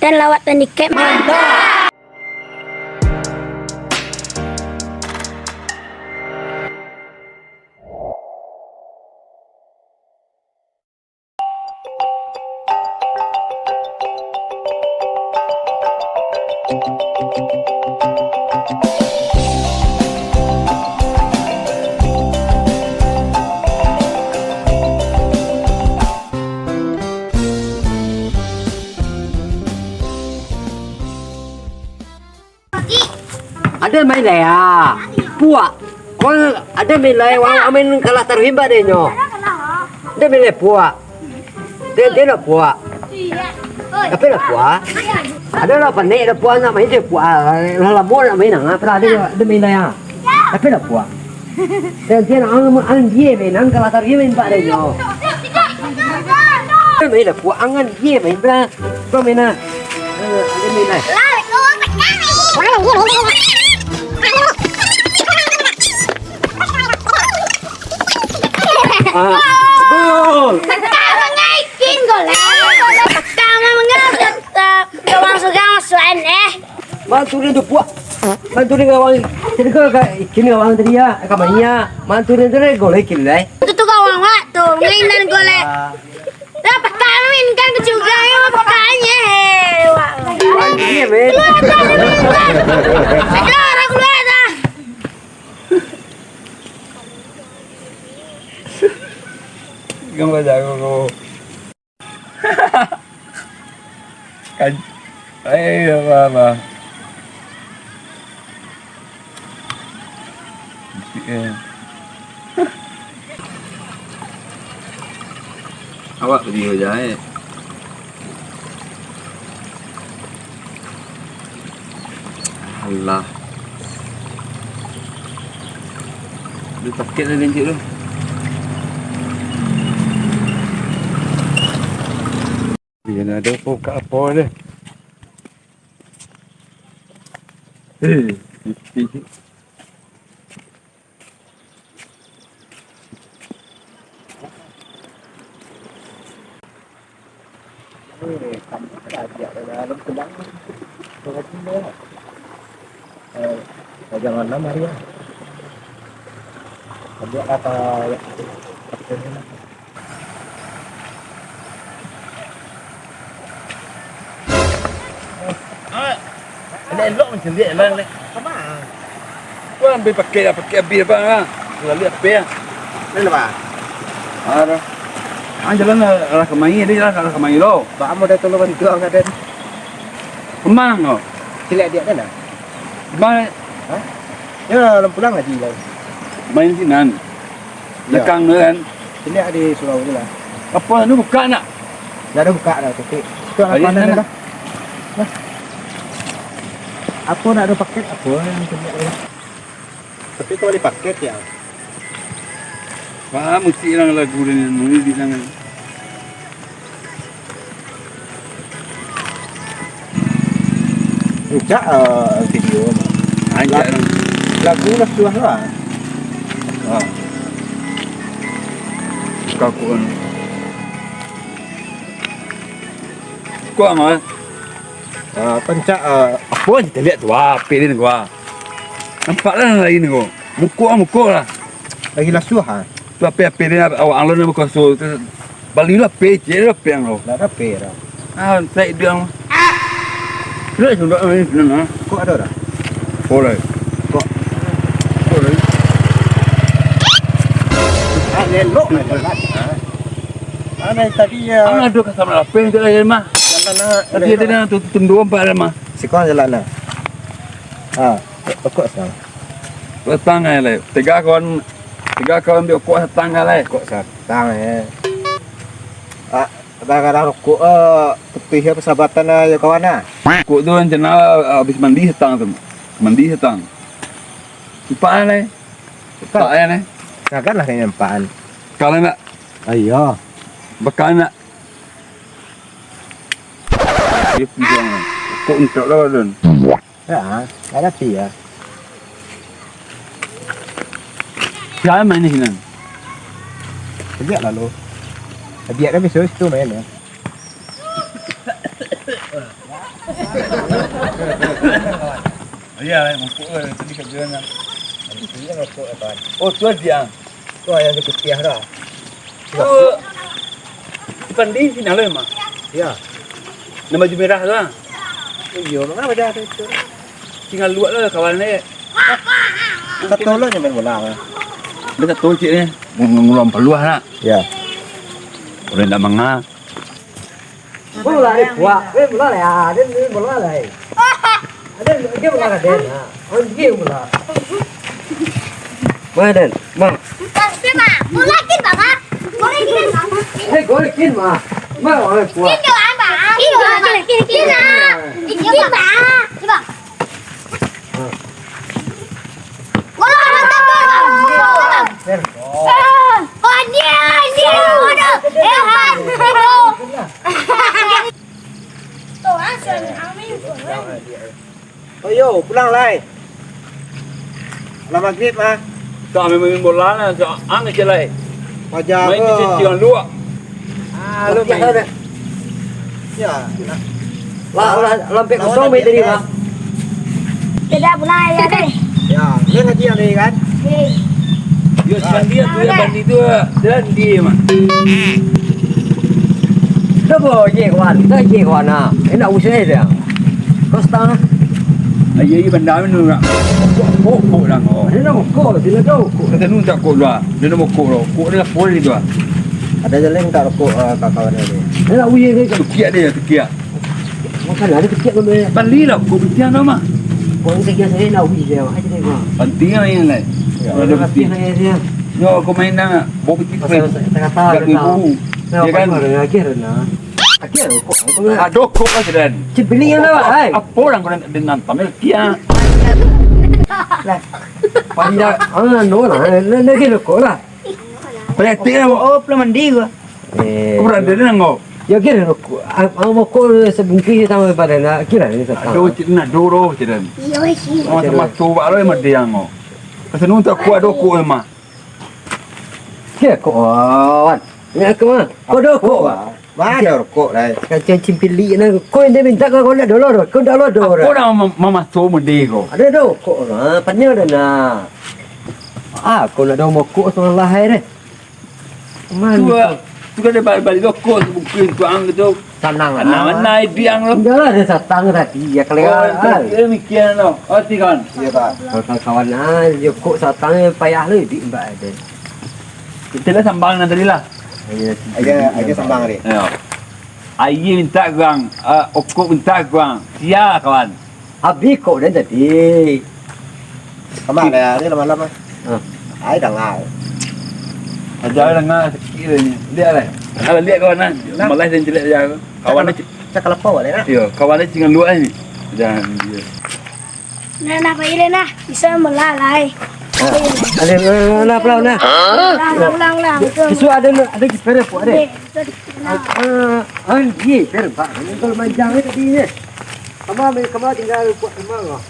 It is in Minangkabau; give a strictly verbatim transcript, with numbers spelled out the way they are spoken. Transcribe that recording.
Ten lawak ten dikek. Mantap. Ado main lai ah. Puak. Kau ado main lai, wang main kalah taruih imbak deh nyo. Ado main lai puak. Dia, dia nak puak. Tapi nak puak. Ado lah panek dah puak nak main dia puak. Lah lamo nak main ah. Pernah ado, ado main lai ah. Tapi nak puak. Dia, dia nak ang, ang dia main, ang kalah taruih main imbak deh nyo. Dia main lah puak, angan dia main pernah. Kau main ah. Eh, ada main ah. Ah, betul. Sekarang aikin golek. Sekarang mengapa tetap gawang surang suan eh. Mantu dia tu puak. Mantu dia gawang. Jadi kau ka-, kini gawang tadi ya, ka main ya. Mantu dia tu golek kini lai. Itu tu gawang wak tu, main dan golek. Ah. Lah, pakai main kan kecurigaan, pakai je. Wah. Iya, men. Keluar dah, keluar dah. Keluar, keluar dah. Gambar jago kau. Kan. Eh, apa, apa? Eh. Awak video jahek. Alah. Dia sakit lah dia tu. Dia nak ada buka apa dia. Eh, Jam anam hari ah. Ajak lah ka, Elok-elok mancaliak lah, Lek. Sama. Kau ambil pakai lah, pakai habis abang lah. Lalu apa ya? Lalu apa? Ah, dah. Ah, jalan lah, arah kemari tadi lah, arah kemari lo. Bak amo dah tolong bantu ang kaden. Kemang lo. Ciliak dia kan lah. Kemang. Hah? Ya, lam pulang lagi lah. Main sinan. Ya. Lekang tu kan. Ciliak di surau tu lah. Apa tu buka nak? Dah ada buka dah, tapi. Tu apa nak dah? Nah. Apa nak ada paket apa yang ciliak tu? Tapi kau beli paket ya? Wah, musik orang lagu dia ni, mungkin di sana. Rancak, ah, video. Rancak. Lagu lah suah lah. Ha. Kakuan. Kuat, Mal. Ah, rancak, ah, apa yang kita lihat tu, ah, pilih gua. Nampak lah lain ko. Mukuk lah, mukuk lah. Lagi lasuah, ha? Tu api-api ni, awak alun nak bakaso. Bali lah api, cek lah api ang lo. Lah ada api dah. Ah, saya dia ang. Sudah, sudah, eh, sudah lah. Kok ada dah? Boleh. Kok? Boleh. Ah, elok lah jalan. Ah, dari tadi ya. Ang ada kasar lah, api yang tu lah, mah. Jalan lah. Tadi ada yang tu, tu, tu, dua, empat lah, mah. Sikon jalan lah. Ah. Okok sa. Datang ai lai. Tiga kawan, tiga kawan ambiak okok datang ai lai. Okok sa datang ai. Ah, kadang-kadang rokok, eh, tepih persahabatan, eh, yo kawan, ah. Okok tu rencana, ah, habis mandi datang tu. Mandi datang. Lupa ai lai. Lupa ai lai. Kagak lah kayaknya empaan. Kalau nak. Ayo. Bakal nak. Dia pulang. Okok entok lah, Don. Ya, ada sih ya. Jangan main di sini. Biar lalu. Biar kan bisa situ main ya. Iya, mangkok lah, tadi kat jalan lah. Tadi kan rokok lah, kawan. Oh, tu dia. Tu yang dia putiah dah. Tu, Pandi sini lah, Mak. Ya. Nan baju merah tu lah. Iyo, manga baju tu? Tinggal luak lah, kawan ni. Kato lah, nyo main bola lah. Dia kato cik ni, ngulung peluah nak. Ya. Orang nak manga. Bola ni kuat. Eh, bola lah. Dia ni bola lah, eh. Ada dia bola ada. Oh, dia bola. Mana, Bang? Bola kin, Bang. Bola kin, Bang. Eh, bola kin, Bang. Bang, orang kuat. Kin, Bang. Kin, Bang. Kin, Bang. Kin, Bang. Kin, Bang. Oh yo, pulang lai. Lah magrib ah. Tak main bola lah, so ang je lai. Paja main ko. Kecil-kecil luak. Ah, lu main. Ya, lah, lah, lampek kosong main tadi, Bang. Tidak pernah ya deh. Ya, dia ngaji yang ni kan? Yo, sepandia tu, ya, bandi tu, dan dia mah. Dah bo, ye kawan, dah ye kawan ah. Enak usai dia. Kau setengah. Ayo, ayo, benda mana nak? Pokok dah kau. Ada nak pokok, sila tu. Kata nu tak kok dah. Dia nak pokok dah. Kok dia lapor dia tu ah. Ada jalan tak rokok, ah, kawan-kawan dia? Dia nak uye ke? Tekiak dia, tekiak. Makan ada kecil tu, eh. Balilah kok pitiang tu mah. Kok ni sekian saya nak wih dia, aja deh, Bang. Penting lah yang lain. Ya. Kalau ada pitiang. Saya dia. Yo, kau main nak bawa pitiang. Pasal saya kata, tak ada tahu. Ya kan? Akhir nah. Akhir kok. Aduh, kok lah, Kiran. Cibili yang lewat, hai. Apa orang kau nak dengan Pamel kia? Lah. Panjang. Ah, no lah. Lagi kok lah. Berarti lah. Oh, belum mandi gua. Eh. Kau berada dengan kau? Ya, kira rokok. Ah, ah, rokok sebungkih sama pada nak kira ni satu. Aduh, cik, nak doro, cik, dan. Iyo, sih. Sama-sama coba lah, sama dia, ngau. Pasal nu tak kuat rokok, mah. Kira kok, Wan. Ni aku, mah. Kau ada rokok, Wan? Mana ada rokok, lai? Kacang cimpilik, nah. Kau yang dia minta, kau nak dolo, kau dah lo, doro. Aku dah mem-, memaso mende kau. Ada rokok, mah. Panya ada, nah. Ah, kau nak ada rokok, sama lahai, deh. Tu, ah, tu kan dia bali-bali rokok, tu bungkus tu ang tu. Sanang, ah. Sanang, mana dia ang tu? Enggak lah, dia satang tadi, ya, kelewat. Oh, yang tu, dia mikir tu. Oh, ti kawan. Iya, Pak. Kalau kawan, ah, rokok satang, payah lah, di mbak ada. Kita lah sambang nan tadi lah. Iya, aja, aja sambang tadi. Ya. Aia minta kurang, ah, okok minta kurang. Sia, kawan. Abih kok den tadi. Amak dah, ni lama-lama. Ah. Ai, danga. Aja danga sakik dah ni. Liak lah. Kalau liak kawan nah. Nah. Malas dan jelek aja. Kawan cakap, cakap lapau balik nah. Yo, kawan ni tinggal dua ni. Jangan dia. Nah, nah, pai lah nah. Bisa melalai. Ah. Ada, nah, nah, nah, pulang nah. Ulang, ulang, ulang. Besok ada, ada kiper apa ada? Okey, betul. Ah, ah, ye, terbang. Ini kalau manjang ni tadi ni. Kama, kama tinggal kuat kama lah.